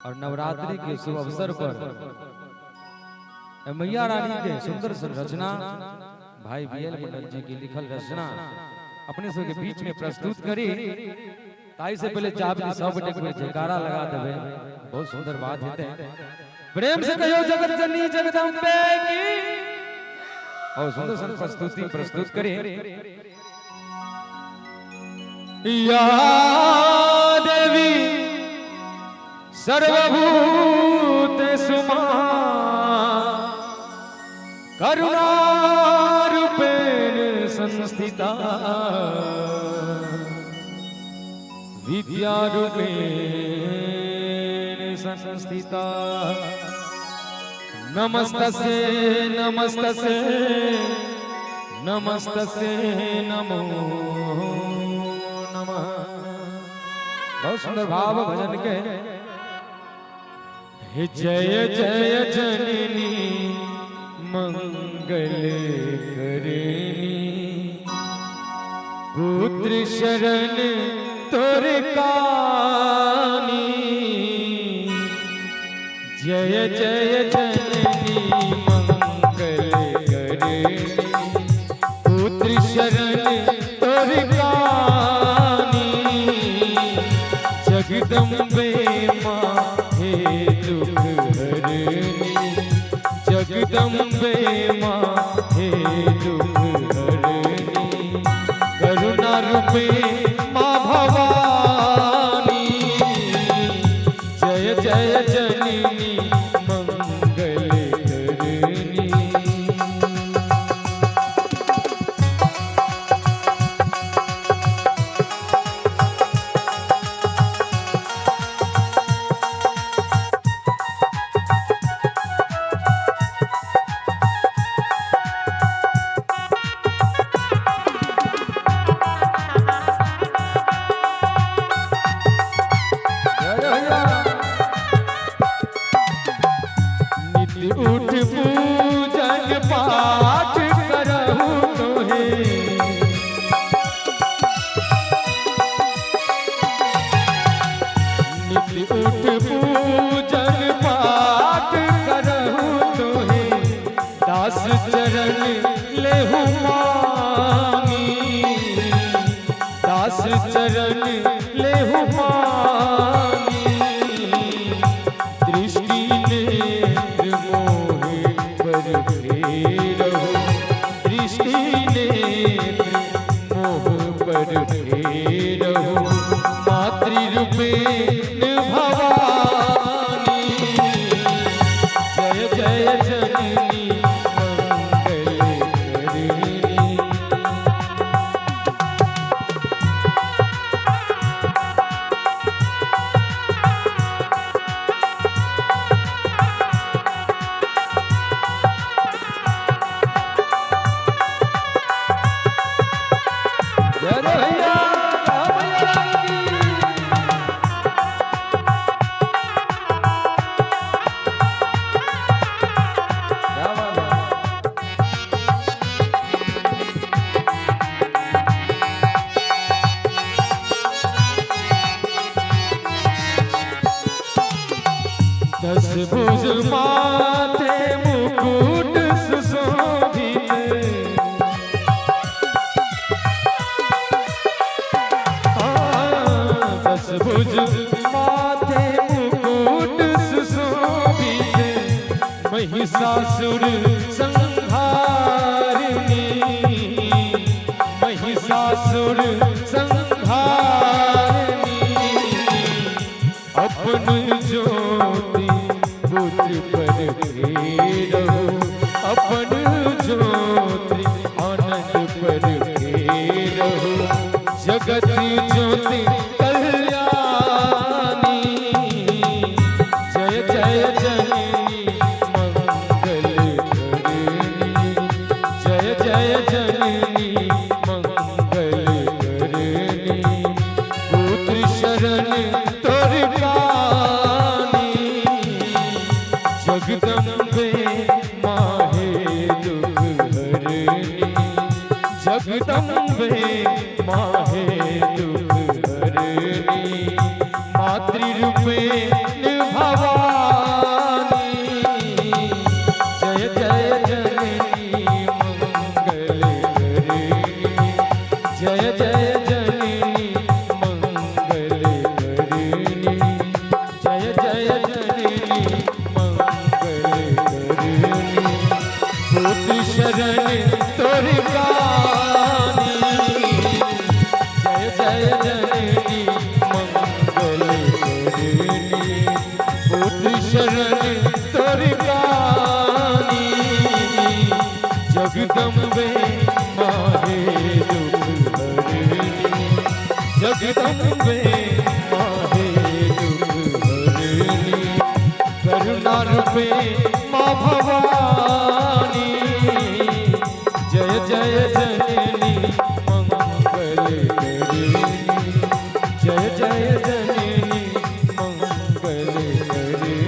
और नवरात्रि के शुभ अवसर पर मैया रानी के सुंदर संरचना भाई बीएल मंडल जी की लिखल रचना अपने सब के बीच में प्रस्तुत करी। ताई से पहले चाहब कि सब गोटे एक जयकारा लगा देवे, बहुत सुंदर बात हेतै। प्रेम से कहियो जगत जननी जगदम्बे की। और सुंदर सन प्रस्तुति प्रस्तुत करी। या देवी सर्वभूतेषु मां करुणारूपेण संस्थिता विद्यारूपेण संस्थिता। नमस्तस्यै नमस्तस्यै नमस्तस्यै नमो नमः। बहुत सुंदर भाव भजन के। हे जय जय जननी मंगल करनी, पुत्र शरण तोर कानी। जय जय जननी मंगल करनी, पुत्र शरण तोर कानी। जगदम्बे माँ हे दुख हरनी, जगदम्बे माँ हे दुख हरनी। करुणा रूपे माँ भवानी, जय जय जननी मंगल करनी। नित्य उठ पूजन पाठ करहु तोहे, नित्य उठ पूजन पाठ करहु तोहे। दास चरण लेहु मानी, दास चरण लेहु मानी। दृष्टि नेत्र मोहे पर फेरहु, दृष्टि नेत्र मोह पर फेरहु। मातृरूपेण भवानी, जय जय जननी मंगल करनी। जय जय भैया मैया रानी की। क्या बात है। दस भुज माथे मुकुट सुशोभित, दस भुज माथे मुकुट सुशोभित। महिषासुर संहारिणी, महिषासुर संहारिणी। अपन ज्योति पुत्र पर फेरहु, अपन ज्योति आनंद पर फेरहु। जगत ज्योति कल्याणी, जय जय जननी मंगल करनी। जय जय जननी मंगल करनी, पुत्र शरण तोर कानी। जगदम्बे माहे दुख हरनी, जगदम्बे माहे दुख हरनी। मातृरूपेण भवानी। पुत्र शरण तोर कानी, जगदम्बे माहे दुख हरनी, जगदम्बे माहे दुख हरनी, करुणा रूपे माँ भवानी, जय जय जननी मंगल करनी, जय जय जननी मंगल करनी।